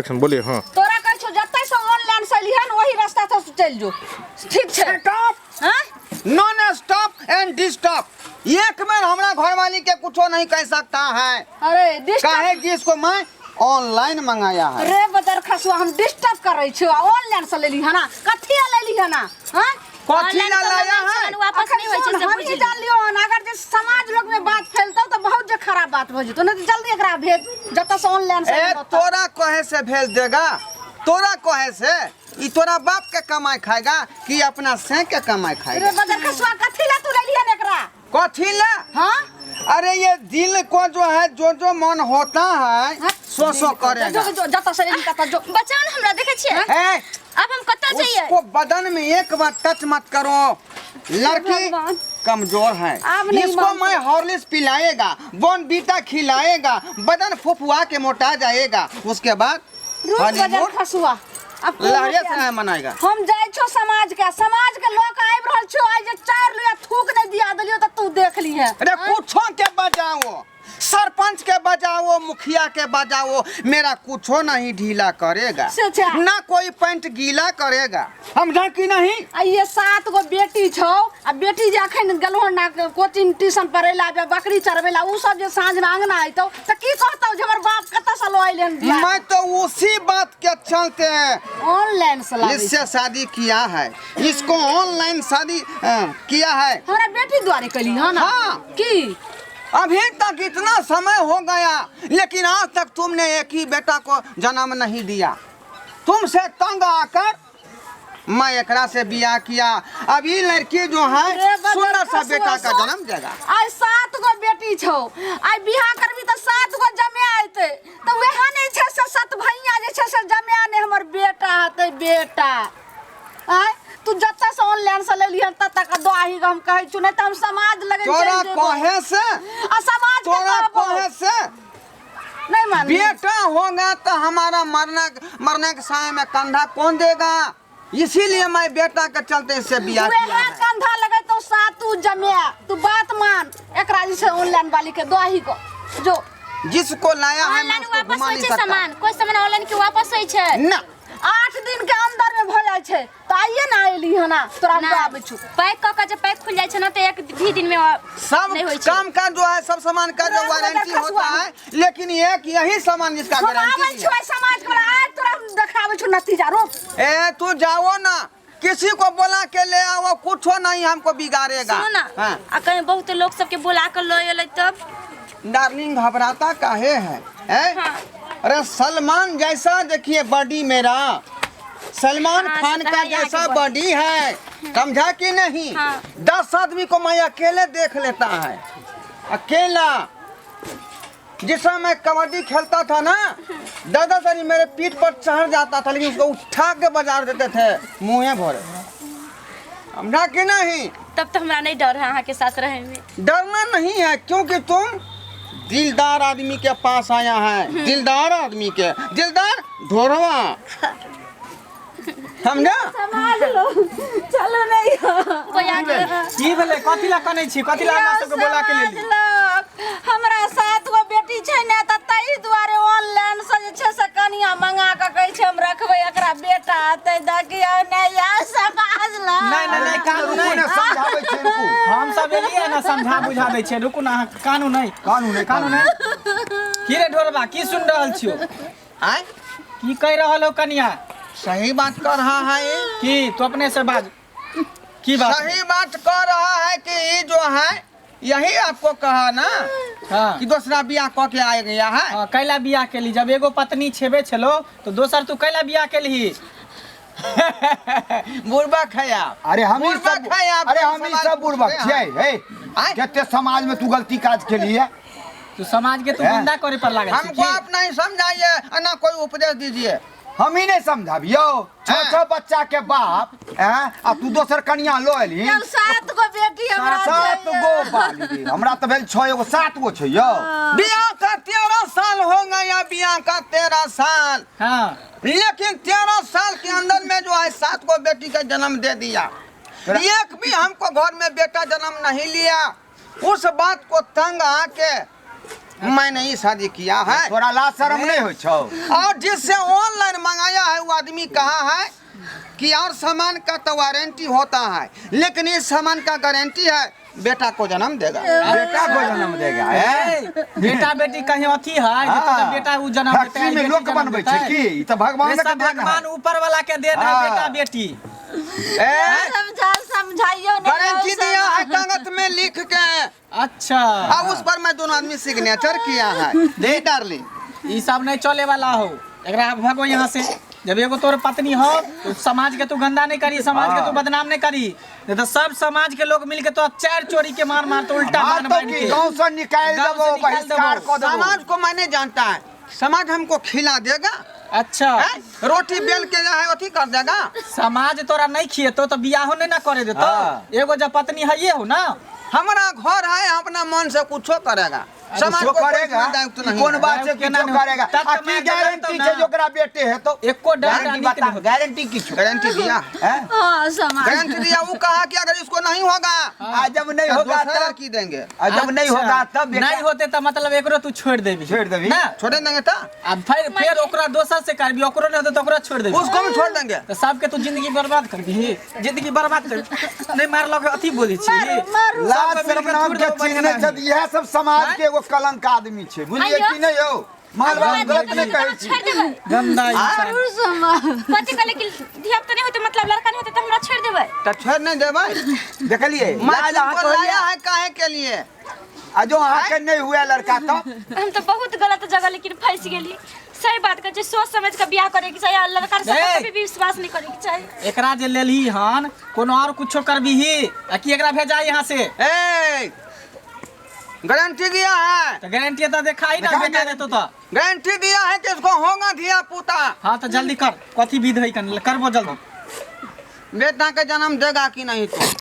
एखन बोलिए। हाँ। तोरा कहै छौ, जतय से ऑनलाइन से लिहन, ओही रास्ता से चलि जो, ठीक छै? स्टॉप। हाँ? नॉन स्टॉप एंड डिस्टॉप। एक बेर हमरा घरवाली के कुछो नहीं कह सकता है। अरे डिस्टर्ब। काहे कि इसको मैं ऑनलाइन मंगाया है। रे बदर खसुआ, हम डिस्टर्ब करै छियौ आ ऑनलाइन से लेली हना? कथी लेली हना? हाँ? कथी ऑनलाइन ला के लाया ऑनलाइन है? सामान वापस नहीं होइ छै, से हम बुझि ही जान लियो हन, अगर जे समाज लोग में बात फैलतौ तऽ बहुत जे खराब बात हो जेतौ। नहीं तऽ जल्दी एकरा भेज जतऽ से ऑनलाइन से ए लेलौ तब। तोरा कहे से भेज देगा? तोरा कहे से ई तोरा बाप के कमाई खाएगा कि अपना से के कमाई रे खाएगा? बदर खसुआ, कथी ला तू लेली हन एकरा? कथी ला? हाँ। अरे, ये दिल को जो है, जो जो मन होता है हाँ? सो सो करेगा। जो जो जतऽ से लेली ततऽ जो। बचाउ ने हमरा, देखै छियै? ए, आब हम कतऽ जइयै? उसको बदन में एक बार टच मत करो। लड़की भगवान। कमजोर है। अब नहीं इसको मानते। मैं हॉर्लिक्स पिलाएगा, बॉर्नवीटा खिलाएगा, बदन फुफुआ के मोटा जाएगा। उसके बाद रुक बजर हनीमून खसुआ, अब कोनो लहरिया क्या? से मनाएगा। हम जाइ छौ समाज के, समाज के लोग आबि रहल छौ। आइ जे चारि लिया थूक नहि दिया देलियौ तऽ तू देख लीहे। अरे, कुछो के बजाओ, सरपंच के बजाओ, मुखिया के बजाओ, मेरा कुछो नहीं ढीला करेगा। से छै। ना कोई पैंट गीला करेगा, समझा कि नहीं? आ ये सात गो बेटी छौ आ बेटी जे अखन गेलहो ना कोचिंग ट्यूशन पढ़ै ला, जे बकरी चरबै ला, उ सब जे साँझ में अंगना अयतौ तऽ की कहतौ जे हमर बाप कतऽ से लऽ अयलै हन बियाह? मैं तो उसी बात के चलते ऑनलाइन से लाबै। इससे शादी किया है, इसको ऑनलाइन शादी किया है। हमरा बेटी दुआरे कली हन? हाँ। की? अभी तक इतना समय हो गया, लेकिन आज तक तुमने एक ही बेटा को जन्म नहीं दिया। तुमसे तंग आकर मैं एकरा से बियाह किया। अब ये लड़की जो है, रे बदर सुंदर सा खसुआ, बेटा का सोच। जन्म देगा। आइ सात गो बेटी छौ, आइ बियाह करबी तऽ सात गो जमे अयतै, तऽ वएह नहि छै से सत भैया जे छै से जमे नहि, हमर बेटा हेतै बेटा। आँय, तू जतऽ से ऑनलाइन से लेलिहन ततऽ के दही हम कहै छु, नहि तऽ हम समाज लगे तोरा चलि जेबौ। कहे से आ समाज के तोरा कहबौ। कहे से नहीं मानबी। बेटा होगा तो हमारा मरना मरने के समय में कंधा कौन देगा? इसीलिए मैं बेटा के चलते इससे बियाह किया वएह है। कंधा लगे तो सातू जमे। तू बात मान, एकरा जे छै ऑनलाइन वाली के दही को जो। जिसको लाया है, मैं ऑनलाइन उसको वापस घुमा होइ नहीं छै सकता। सामान? कोइ सामान ऑनलाइन के वापस होइ छै? ना। 8 दिन के अंदर में भऽ जाइ छै, तऽ आइए ने अयली हन तोरा हम दऽ आबै छु। पैक कऽ के जे पैक खुलि जाइ छै ने, तऽ एक भी दिन में सब नहीं होइ छै। काम का जो है, सब सामान का जो रात वारंटी में होता है, लेकिन एक यही सामान जिसका हम आबै गारंटी छु आइ समाज के वाला, आइ तोरा हम देखाबै छु नतीजा, रोक। ए, तू जाओ ना, किसी को बोला के ले आओ, कुछो नहीं हमको बिगाड़ेगा। सुनू ना। हाँ। आ कहीं बहुत लोग सबके बुला के लऽ एलै तब? डार्लिंग, घबराता काहे है, हैं? हाँ। अरे, सलमान जैसा देखिए बॉडी मेरा, सलमान हाँ, खान से तो का है यहाँ जैसा के बॉडी है, समझा कि नहीं? हाँ। 10 आदमी को मैं अकेले देख लेता है, अकेला। जिस समय मैं कबड्डी खेलता था ना, दादा सर मेरे पीठ पर चढ़ जाता था, लेकिन उसको उठा के बाजार देते थे मुँहे भरे, समझा कि नहीं? तब तो हमरा नहीं डर है अहाँ के साथ रहे में। डरना नहीं है, क्योंकि तुम दिलदार आदमी के पास आया है, दिलदार आदमी के, दिलदार ढोरवा, समझा? समाज लोग, चलो नहीं। कोई आके की भेलै? कथी ला कनै छी? कथी ला हमरा सबके बोला के समाज लेली? लोग, हमरा सात गो बेटी छै ने, तऽ ताहि दुआरे ऑनलाइन से जे छै से कनिया मंगा कऽ कहै छै हम रखबै एकरा, बेटा हेतै। देखियौ ने यौ समाज लोग। नहि नहि नहि, कानू रुकू नहि। ने, समझाबै छियै, रुकू। हम सब एलियै ने, समझा बुझा दै छियै। रुकू ने अहाँ, कानू नहि। कानू नहि। कानू नहि। की रे ढोरबा, की सुन रहल छियौ? आय? की कहि रहल हो कनिया? सही बात कर रहा है ये। की? तू अपने से बाज, की बात? सही बात कर रहा है कि ये जो है, यही आपको कहा ना कि दूसरा बियाह कऽ के आए गया है। हाँ, कैला बियाह केली? जब एगो पत्नी छेबे छलो तो दोसर तू कैला बियाह केलही? बुड़बक है आप। अरे, हम ही बुड़बक सब है आप। अरे, हम ही सवाल सब बुड़बक पूछते छियै। हैं। हे, आँय? कते समाज में तू गलती काज केलिए। तू समाज के तू हैं? गुंडा करे पर लागल छी हमको की? आप नहीं समझाइए और ना कोई उपदेश दीजिए। हम ही नहीं समझाबियौ? छह छह बच्चा के बाप हैं आ तू दोसर कनिया लो एलही। चल, सात गो बेटी हमरा सात छै। गो बाली रे, हमरा तऽ भेल छह, एगो सात गो छै यौ। बियाह का 13 साल हो गया, बियाह का 13 साल। लेकिन 13 साल के अंदर में जो है, सात गो बेटी का जन्म दे दिया, एक भी हमको घर में बेटा जन्म नहीं लिया। उस बात को तंग आके मैंने ही शादी किया है। तोरा लाज शरम नहीं होइ छौ? और जिससे ऑनलाइन मंगाया है वो आदमी कहा है कि और सामान का तो वारंटी होता है, लेकिन इस सामान का गारंटी है बेटा को जन्म देगा। बेटा को जन्म देगा हैं? ए, बेटा बेटी कहीं अथी है जे तोरा बेटा उ जन्म देतै, फैक्ट्री में बेटी लोक जन्म बनबै छै देतै। की? ई तऽ भगवान ये के सब देन है। भगवान ऊपर वाला के देन है हाँ। बेटा बेटी। ए, समझा समझाइयो नहीं गारंटी दिया है कागज में लिख के। अच्छा। और उस पर मैं दोनों आदमी सिग्नेचर किया है। दे डार्लिंग। ई सब नहीं चले वाला हो, एकरा भगो यहाँ से। जब एगो तोर पत्नी हो तो समाज के तू गंदा नहीं करी, समाज के तू बदनाम नहीं करी, नहीं तो सब समाज के लोग मिल के तो चार चोरी के मार मार तो उल्टा मार बान तो बांध की के। गांव से निकाल गांव देबो, से निकाल बहिष्कार देबो। कऽ देबो। समाज को मैंने जानता है, समाज हमको खिला देगा। अच्छा। हैं? रोटी बेल के जो है अथी कर देगा। समाज तोरा नहीं खिएतो तो बियाहो नहीं ना करे देतो। हाँ। एगो जब पत्नी है ये हो ना, हमारा घर है, अपना मन से कुछो करेगा। समाज कुछो को कोई करेगा दायित्व नहीं कोन है। बात छै केना कुछो नहीं? करेगा? तब आ तऽ की मारि देतौ गारंटी ना। छै जे ओकरा बेटे हेतौ? एको डर गारंटी नीक बता, नहीं होतौ। गारंटी की छौ? गारंटी दिया, हैं? हाँ समाज गारंटी दिया। वो कहा कि अगर इसको नहीं होगा आ जब नहीं तो होगा दूसरा तब लड़की देंगे। आ जब नहीं अच्छा। होगा तब बेटा- नहीं होते तो मतलब एकरो तू छोड़ देबी। छोड़ देबी। ना छोड़ देंगे तो आ फिर फिर ओकरा दोसर से करबी, ओकरो नहीं होते तो ओकरा छोड़ देबी। उसको भी छोड़ देंगे। तो सबके तू जिंदगी बर्बाद करबी, जिंदगी बर्बाद कर नहीं मारलक अथी बोलै छी। मारू, मारू। लाज सबके शरम मिलके नाम थोड़ के देबो चीज बढ़िया नहि छै, इएह सब समाज के एगो कलंक आदमी छै, बुझलियै आइयो। कि नहि यौ? माल बाल गलत नहि कहै छी। छोड़ि देबै। गंदा इंसान। मारू समाज। कथी कहले कि धिया पुता नहीं होते, मतलब लड़का नहीं होते तो हमरा छोड़ि देबै। तो छोड़ नहीं देबै। देखलियै मैं लाज अहाँ तुमको के लाया होइया? है काहे के लिए? आ जो अहाँके नहि हुए लड़का तऽ हम तो बहुत गलत जगह लेकिन फंस गेली। सही बात कहै छै, सोच समझ के बियाह करे के चाही आ लड़का सब ए! कभी भी विश्वास नहीं करे के चाही। एकरा जे लेलही हन कोनो और कुछो करबीही आ कि एकरा भेजा यहाँ से? ए, गारंटी दिया है। तो गारंटी तो देखाई ना देखा बेटा देतो तो। गारंटी दिया है कि इसको होगा धिया पुता। हाँ तो जल्दी कर, कथी विध है करबो जल्दी। बेटा के जन्म देगा कि नहीं तो?